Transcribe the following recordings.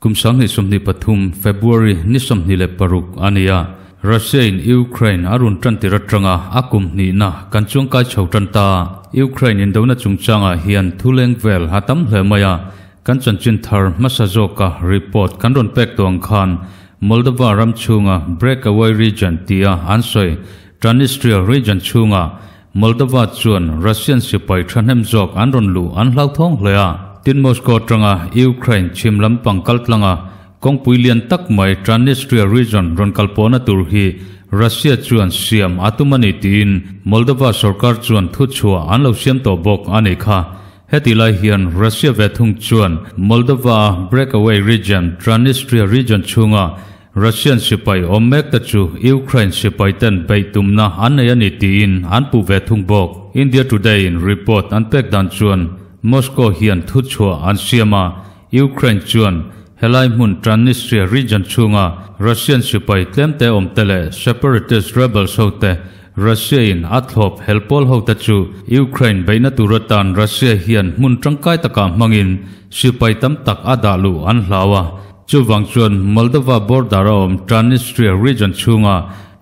Kum 2023 February ni 26 ania Russia in Ukraine arun tan tira tanga akum ni na kan chung kai chho tan ta Ukraine in dona chungchanga hian thuleng vel hatam hlemaya kan chanchin thar masazoka report kan ron pek tong khan Moldova ram chunga breakaway region tia ansoi Transnistria region chunga Moldova chuan Russian sipai thanem jok an ron lu an hlau thong hlea tin Moscow tanga Ukraine chim lampang kaltlanga kongpuilian tak mai Transnistria region ron kalpona tur hi Russia chuan siam atumani tin Moldova sarkar chuan thu chua an lo siam to bok ani kha hetilai hian Russia vethung chuan Moldova breakaway region Transnistria region chunga Russian sipai omek ta chu Ukraine sipai ten beitumna an nei ani tin an pu vethung bok India Today in report an pek dan chuan Moscow hian thu chua an siama Ukraine chuan helai mun Transnistria region chunga Russian sipai tlemte omtele separatist rebels hote Russia in athlop helpol hote chu Ukraine beina turatan Russia hian mun tangkai taka mangin sipai tam tak adalu an hlawa chuwang chuan Moldova border om Transnistria region chunga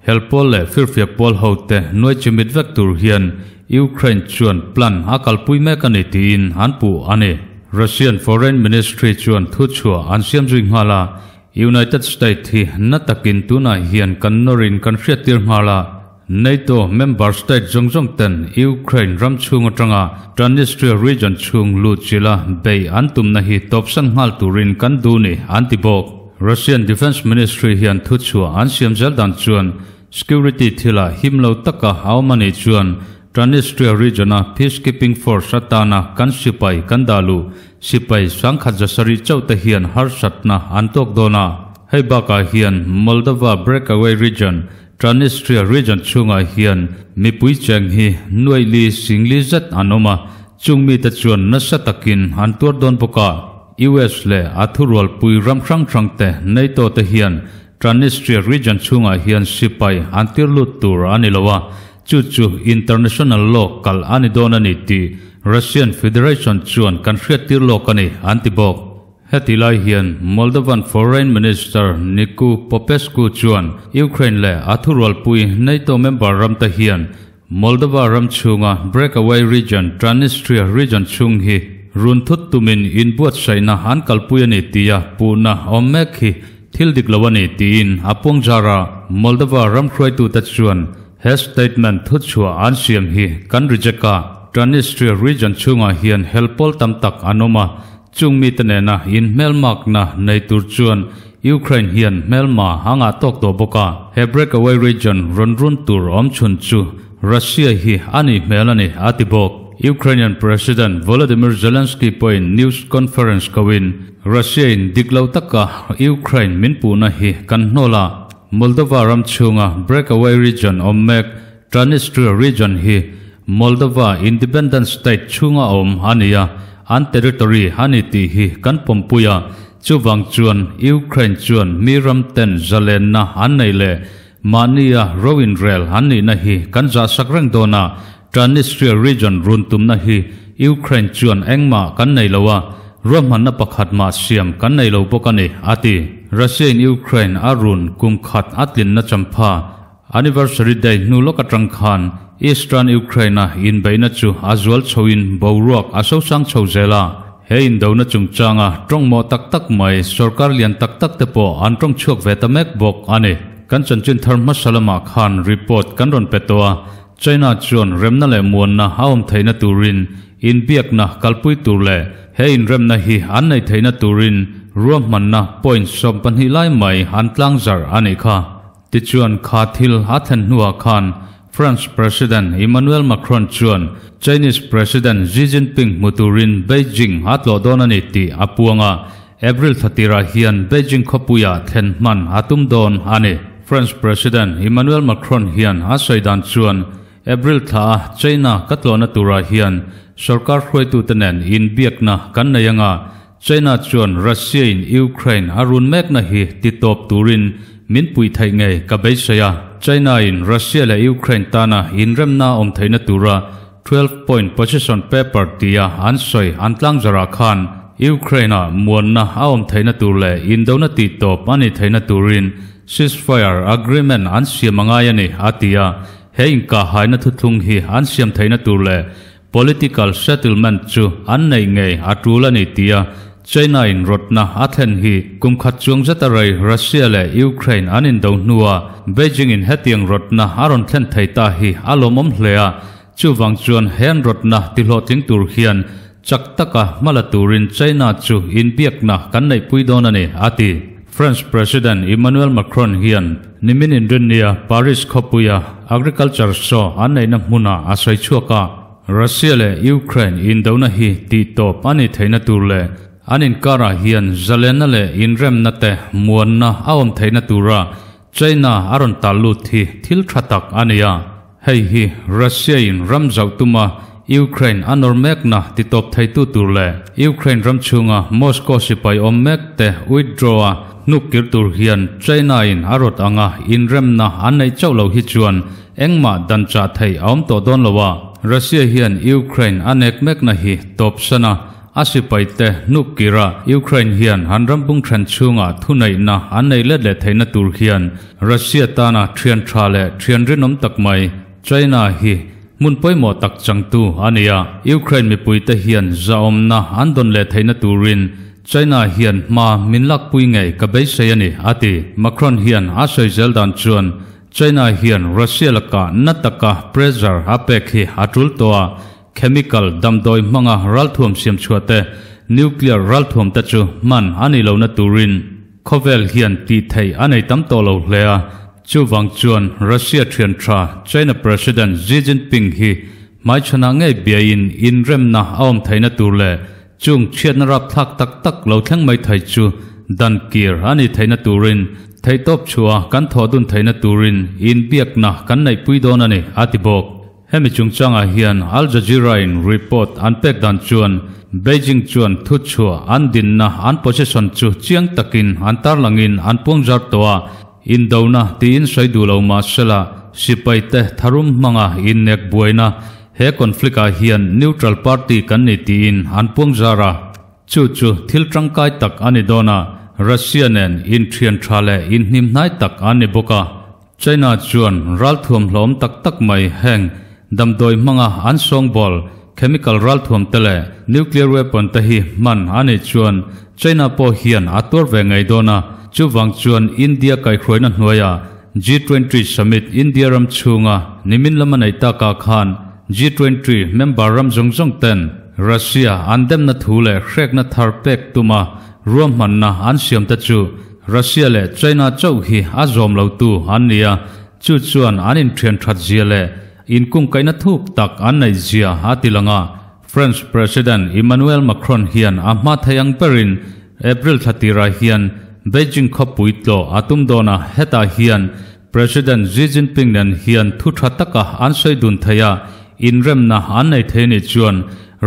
helpol le firfiak pol hote noi chimit vek tur hian Ukraine chuan plan akalpui mek ani tiin an pu ani Russian Foreign Ministry chuan thu chua an siam zui nghala United States hi natakin tuna hian kan norin kan hriatir nghala NATO member state zongjong ten Ukraine ram chunga tanga Transnistria region chung lu chila bei antum na hi topsan ngal turin kan duni antibok Russian Defense Ministry hian thu chua an siam zel dan chuan security thila himlo taka haumani chuan Transnistria region a peacekeeping force atana kan sipai kandalu sipai sangkhat jasari chaute hian harsatna antok dona heibaka hian Moldova breakaway region Transnistria region chunga hian mipui cheng hi nuaili singli zat anoma chungmi ta chuan nasa takin antur don poka US le athurwal pui ram hrang hrang te NATO te hian Transnistria region chunga hian sipai antirlut tur anilowa chu chu international law kal ani don ani ti Russian Federation chuan kan hriatir lawk ani antibok hetilai hian Moldovan Foreign Minister Nicu Popescu chuan Ukraine le athurwal pui NATO member ram ta hian Moldova ram chunga breakaway region Transnistria region chung hi run thut tumin inbuat saina han kalpui ani tia puna omek hi thil dik lawani tiin apung jara Moldova ram hruaitu ta chuan he statement thu chua an siam hi kan rejecta Transnistria region chunga hian helpol tam tak anoma chungmi tenena in melmak na nei tur chuan Ukraine hian melma hanga tok to boka he breakaway region run run tur om chun chu Russia hi ani melani atibok Ukrainian President Volodymyr Zelensky point news conference kawin Russia in diklo taka Ukraine min pu na hi kan hnola Moldova ram chunga breakaway region omek Transnistria region hi Moldova independent state chunga om ania an territory hani ti hi kan pompuya chuwang chuan Ukraine chuan miram ten zalen na an nei le mania rowin rel ani na hi kan za sakreng dona Transnistria region run tum na hi Ukraine chuan engma kan nei lowa ruamhan na pakhat ma siam kan nei lo bokani ati Russia in Ukraine arun kum khat atlin na champha anniversary day nu lokatang khan Eastern Ukraine in beina chu azual choin boruak aso sang chozela he in dona chungchanga tongmo tak tak mai sarkar lian tak tak te po an tong chuak vetamek bok ani kan chanchin tharma salama khan report kan ron petoa China chuan remna le muanna haum theina turin in biakna kalpui turle he in remna hi an nei theina turin ruam manna point som panhi lai mai an tlang zar ani kha ti chuan kha thil a then nuwa khan France President Emmanuel Macron chuan Chinese President Xi Jinping muturin Beijing atlo donani ti apuanga April 30 hian Beijing khopuya then man atum don ani French President Emmanuel Macron hian a soidan chuan April tha China katlona tura hian sarkar hruaitu tenen in biakna kan nayanga China chuan Russia in Ukraine arun mek na hi ti top turin min pui thai nge ka beisaya China in Russia le Ukraine tana in remna om theina tura 12 point position paper tia an soi an tlang zara khan Ukraine-ah muanna a awm theihna tur leh indona tihtawp a nih theihna turin ceasefire agreement an siam a ngai a ni, a ti a. He inkahhaina thuthlung hi an siam theihna tur leh political settlement chu an neih ngei a tul a ni tia China-in rawtna a thlen hi kum khat chuang zeta rei Russia leh Ukraine an indo hnua Beijing-in hetiang rawtna a rawn thlen thei ta hi a lawmawm hle a. Chuvang chuan he an rawtna tihlawhtling tur hian chak taka hma la turin China chu inbiakna kan neihpui dawn a ni, a ti. French President Emmanuel Macron hian nimin inrinnia Paris khawpuia agriculture show an neihna hmunah a sawi chhuak a. Russia leh Ukraine indona hi tihtawp a nih theihna tur leh an inkarah hian zalenna leh inremna te muanna a awm theihna tura China a rawn tal lut hi thil tha tak a ni a. Hei hi Russia in ram zauh tuma Ukraine a nawr mekna titawp theitu tur leh Ukraine ram chhunga Moscow sipai awm mek te withdraw a hnuk kir tur hian China in a rawt anga inremna an neih chauh lo hi chuan engmah dan chah theih a awm tawh dawn lo a. Russia hian Ukraine a nek mekna hi tawp sana a sipai te hnuk kira Ukraine hian an ram bung then chhunga thuneihna an nei let leh theihna tur hian Russia tana thian tha leh thian rinawm tak mai China hi hmun pawimawh tak changtu a ni a. Ukraine mipuite hian zahawmna an dawn leh theihna turin China hian hma min lakpui ngei ka beisei a ni, a ti. Macron hian a sawi zel dan chuan China hian Russia lakah na taka pressure a pek hi a tul tawh a, chemical damdawi hmanga ralthuam siam chhuah te, nuclear ralthuam te chu hman a nih lohna turin khawvel hian tih theih a nei tam tawh lo hle a. Chuvang chuan Russia thian tha China President Xi Jinping hi hmaichhanah ngei biain inremna a awm theihna tur leh chung chhiatna rapthlak tak tak lo thleng mai thei chu dan kir a nih theihna turin theihtawp chhuah kan thawh dun theihna turin inbiakna kan neihpui dawn a ni, a ti bawk. Hemi chungchangah hian Al Jazeera-in report an pek dan chuan Beijing chuan thuchhuah an dinna an position chu chiang takin an tarlangin an puangzar tawh a, indona tiin sawi duh lo mah sela sipaite tharum hmanga innek buaina he conflict-ah hian neutral party kan ni tiin an puangzar a. Chu chu thil tangkai tak a ni dawn a, Russia nen inthian tha leh inhnimhnai tak an ni bawk a. China chuan ralthuam hlawm tak tak mai heng damdawi hmanga an sawngbawl chemical ralthuam te leh nuclear weapon te hi hman a nih chuan China pawh hian a tuar ve ngei dawn a, chuvang chuan India kaihhruaina hnuaiah G20 summit India ram chhunga nimin lama neih takah khan G20 member ram zawng zawng ten Russia an demna thu leh hrekna thar pek tuma ruahmanna an siam te chu Russia leh China chauh hi a zawm lotu an ni a, chu chuan an inthian that zia leh inkungkaihna thuk tak an neih zia a ti lang a. French President Emmanuel Macron hian a hma thei ang berin April thla tirah hian Beijing khawpui tlawh a tum dawn a, hetah hian President Xi Jinping nen hian thu tha taka an sawi dun thei a, inremna an nei thei anih chuan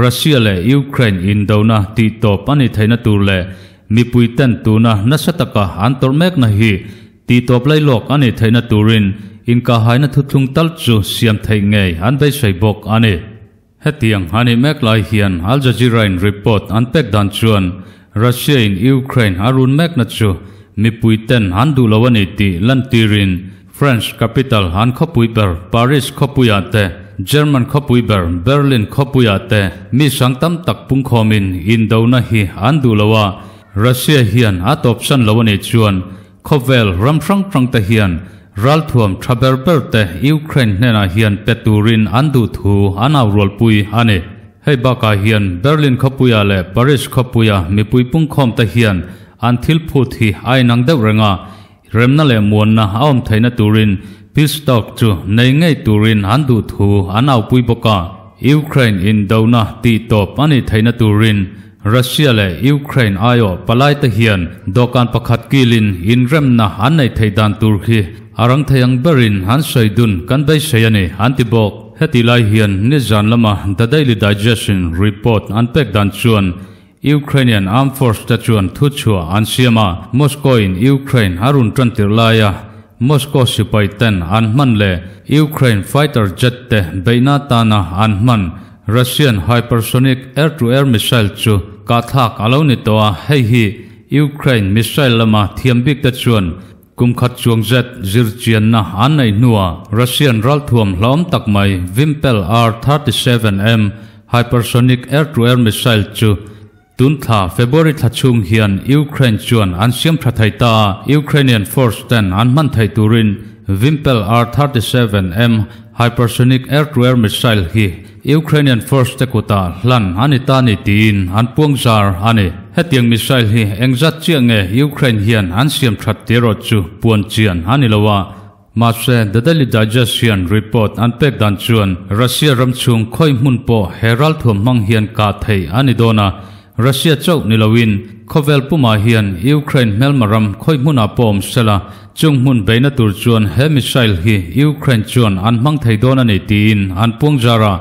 Russia leh Ukraine indona tihtawp a nih theihna tur leh Mipui ten tuna nasa taka an tawrh mekna hi tihtawp lailawk a nih theihna turin inkahhaina thuthlung tal chu siam theih ngei an beisei bawk a ni. Hetiang a nih mek lai hian Al Jazeera-in report an pek dan chuan Russia-in Ukraine a run mekna chu mipui ten an duh lo a ni tih lantirin French capital an khawpui ber Paris khawpuiah te, German khawpui ber Berlin khawpuiah te mi sang tam tak pungkhawmin indona hi an duh lo a, Russia hian a tawpsan lo a nih chuan khawvel ram hrang hrang te hian ralthuam tha ber ber te Ukraine hnenah hian pe turin an duh thu an au rualpui a ni. Hei bakah hian Berlin khawpuiah leh Paris khawpuia mipui pungkhawm te hian an thil phut hi a inang deuh reng a, Remna leh muanna a awm theihna turin peace talk chu nei ngei turin an duh thu an aupui bawk a. Ukraine indona tihtawp a nih theihna turin Russia leh Ukraine aiawh palaite hian dawhkan pakhat kilin inremna an neih theih dan tur hi a rang thei ang berin an sawi dun kan beisei a ni, an ti bawk. Heti lai hian nizan lama The Daily Digest-in report an pek dan chuan Ukrainian Armed Force te chuan thuchhuah an siam a, Moscow in Ukraine a run tan tirh laia Moscow sipai ten an hman leh Ukraine fighter jet te beihna atana an hman Russian hypersonic air-to-air missile chu kahthlak a lo ni tawh a, hei hi Ukraine missile lama thiam bik te chuan kum khat chuang zet zirchianna an neih hnuah Russian ralthuam hlawm tak mai Vympel R-37M hypersonic air-to-air missile chu tun thla February thla chhung hian Ukraine chuan an siam tha thei ta a, Ukrainian force ten an hman thei turin Vympel R-37M hypersonic air-to-air missile hi Ukrainian force te kutah hlan a ni ta ni tiin an puang zar a ni. Hetiang missile hi engzat chiah nge Ukraine hian an siam that tih erawh chu puan chian a ni lo a. Mahse, The Daily Digest hian report an pek dan chuan Russia ram chhung khawi hmun pawh he ralthuam hmang hian kah theih a ni dawn a, Russia chauh ni loin khawvel pumah hian Ukraine hmelma ram khawi hmunah pawh awm sela, chung hmun beihna tur chuan he missile hi Ukraine chuan an hmang thei dawn a ni tiin an puang zar a.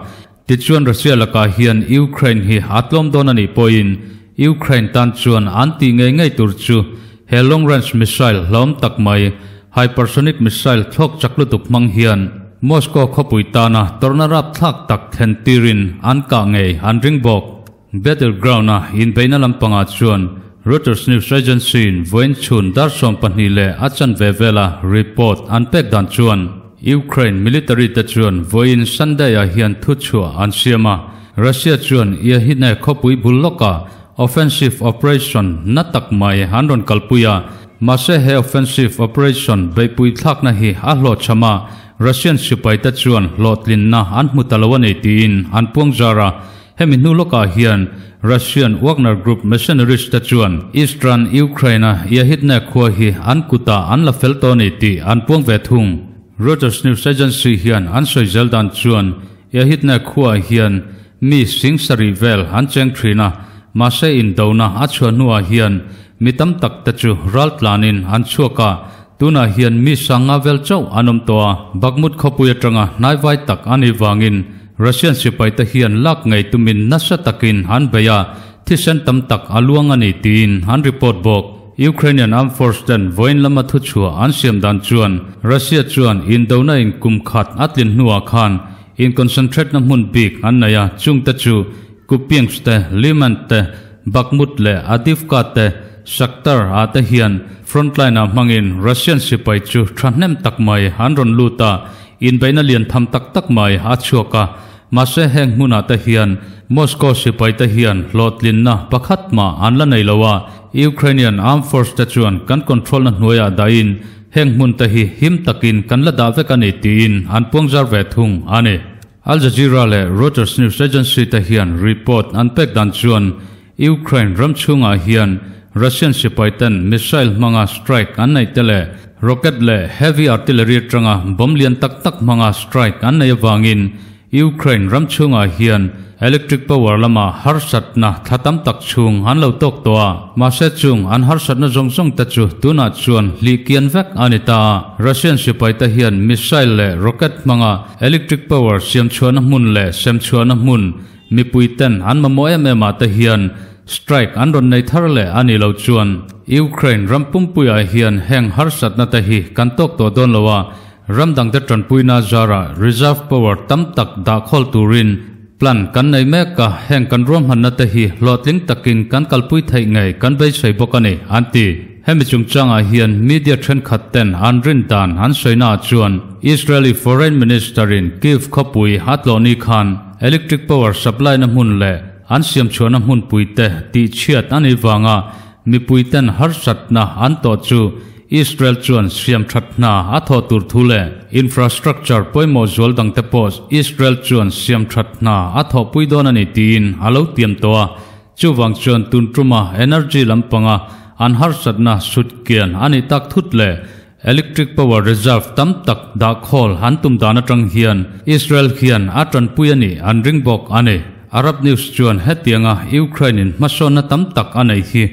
Tichuan Russia lakah hian Ukraine hi a tlawm dawn a nih pawhin Ukraine tan chuan an tih ngei ngei tur chu he long range missile hlawm tak mai hypersonic missile thlawk chak lutuk hmang hian Moscow khawpui tana tawrhna rapthlak tak thlen tirin an kah ngei an ring bawk. Battleground-a inbeihna lampangah chuan Reuters news agency-in vawiin chhun dar 12 leh a chanve vela report an pek dan chuan Ukraine military te chuan vawiin Sunday-ah hian thuchhuah an siam a, Russia chuan Yahidne khawpui bul lawkah offensive operation na tak mai an rawn kalpui a, mahse he offensive operation beihpui thlakna hi a hlawhchham a, Russian sipai te chuan hlawhtlinna an hmu ta lo a ni tiin an puang zar a. Hemi hnu lawkah hian Russian Wagner Group mercenaries te chuan Eastern Ukraine-a Yahidne khua hi an kutah an la fel tawh a ni tih an puang ve thung. Reuters news agency hian an sawi zel dan chuan Yahidne khuaah hian mi sing sarih vel an cheng thin a, mahse indona a chhuah hnuah hian mi tam tak te chu ral tlanin an chhuak a, tunah hian mi sanga vel chauh an awm tawh a, Bakhmut khawpui atanga hnaivai tak a nih vangin Russian sipaite hian lak ngei tumin nasa takin an bei a, thisen tam tak a luang a ni tiin an report bawk. Ukrainian Armed Force ten vawiin lama thuchhuah an siam dan chuan Russia chuan indona in kum khat a tlin hnuah khan in concentrate na hmun bik an nei a, chungte chu Kupiansk te, Lyman te, Bakhmut leh Avdiivka te, Shakhtar ah te hian frontline ah hmangin Russian sipai chu thahnem tak mai an rawn lut a, Inbeihna lian tham tak tak mai a chhuak a, mahse heng hmunah te hian Moscow sipai te hian hlawhtlinna pakhat mah an la nei lo a, Ukrainian Armed Force te chuan kan control na hnuaiah dahin heng hmun te hi him takin kan la dah vek a ni tiin an puangzar ve thung a ni. Al Jazeera leh Reuters news agency te hian report an pek dan chuan Ukraine ram chhungah hian Russian sipai ten missile hmanga strike an neih te leh rocket leh heavy artillery atanga bomb lian tak tak hmanga strike an neih avangin Ukraine ram chhungah hian electric power lama harsatna thla tam tak chhung an lo tawk tawh a. Mahse chung an harsatna zawng zawng te chu tunah chuan hlih kian vek a ni ta a. Russian sipai te hian missile leh rocket hmanga electric power siam chhuahna hmun leh sem chhuahna hmun Mipui ten an mamawh em em ah te hian strike an rawn nei thar leh a nih loh chuan Ukraine ram pumpuiah hian heng harsatna te hi kan tawk tawh dawn lo a, ram dangte tanpuina zarah reserve power tam tak dah khawl turin plan kan nei mek a, heng kan ruahmanna te hi hlawhtling takin kan kalpui theih ngei kan beisei bawk a ni, an ti. Hemi chungchangah hian media thenkhat ten an rin dan an sawina ah chuan Israeli Foreign Minister in Kyiv khawpui a tlawh ni khan Electric power supply na hmun leh an siam chhuahna hmunpui te tih chhiat a nih vanga mipui ten harsatna an tawh chu Israel chuan siam that hna a thawh tur thu leh infrastructure pawimawh zual dang te pawh Israel chuan siam that hna a thawhpui dawn a ni tiin a lo tiam tawh a. Chuvang chuan tun tuma energy lampanga an harsatna sut kian a nih tak thut leh Electric power reserve tam tak dah khawl an tum dan atang hian Israel hian a tanpui a nih an ring bawk a ni. Arab News chuan hetianga Ukraine in hmasawnna tam tak a nei hi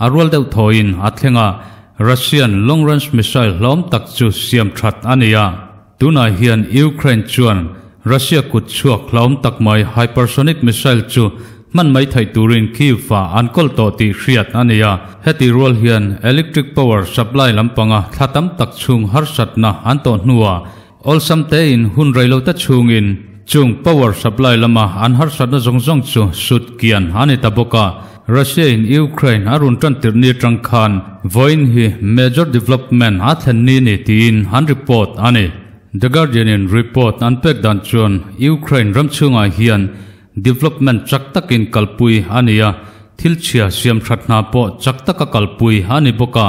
a rual deuh thawiin a thleng a, Russian long range missile hlawm tak chu siam that a ni a. Tunah hian Ukraine chuan Russia kut chhuak hlauhawm tak mai hypersonic missile chu hman mai theih turin Kyiv-ah an kawl tawh tih hriat a ni a. Heti rual hian electric power supply lampanga thla tam tak chhung harsatna an tawh hnuah awlsam tein hun rei lo te chhungin Chung power supply lama an harsatna zawng zawng chu sut kian a ni ta bawk a. Russia in Ukraine a rawn tan tirh ni atang khan vawiin hi major development a thlen ni ni tiin an report a ni. The Guardian in report an pek dan chuan Ukraine ram chhungah hian development chak takin kalpui a ni a, thil chhia siam that hna pawh chak taka kalpui a ni bawk a.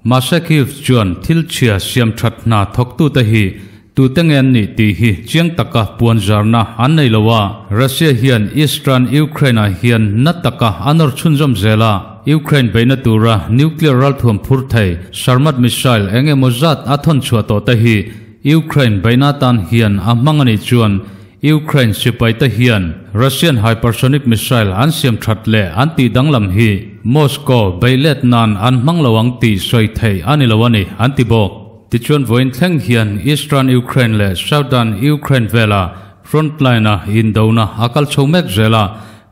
Mahse Kyiv chuan thil chhia siam that hna thawktute hi tute nge an nih tih hi chiang taka puan zarna an nei lo a. Russia hian Eastern Ukraine ah hian na taka a nawr chhunzawm zel a, Ukraine beihna tura nuclear ralthuam phur thei Sarmat missile eng emaw zat a thawn chhuah tawh te hi Ukraine beihna atan hian a hmang a nih chuan Ukraine sipaite hian Russian hypersonic missile an siam that leh an tih danglam hi Moscow beih let nan an hmang lo ang tih sawi theih a ni lo a ni, an ti bawk. Tichuan vawiin thleng hian Eastern Ukraine leh Southern Ukraine vela front line-a indona a kal chho mek zel a,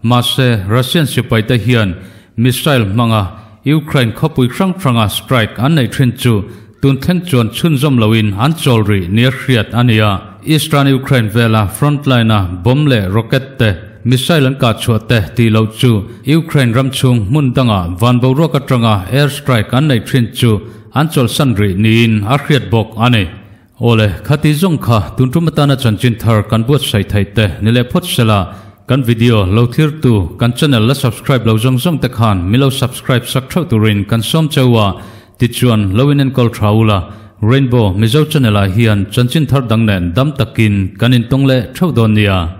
mahse Russian sipaite hian missile hmanga Ukraine khawpui hrang hranga strike an neih thin chu Tun thleng chuan chhunzawm loin an chawl rih nia hriat a ni a. Eastern Ukraine vela front line-a bomb leh rocket te, missile an kah chhuah te tih loh chu Ukraine ram chhung hmun danga van boruak atanga air strike an neih thin chu an chawlhsan rih niin a hriat bawk a ni. Awle, khati zawng kha tun tum atana chanchin thar kan buatsaih theih te ni leh phawt sela, kan video lo thlirtu kan channel la subscribe lo zawng zawng te khan min lo subscribe sak theuh turin kan sawm cheu a. Tichuan, lo in enkawl tha ula, Rainbow Mizo Channel ah hian chanchin thar dang nen dam takin kan intawng leh theuh dawn nia.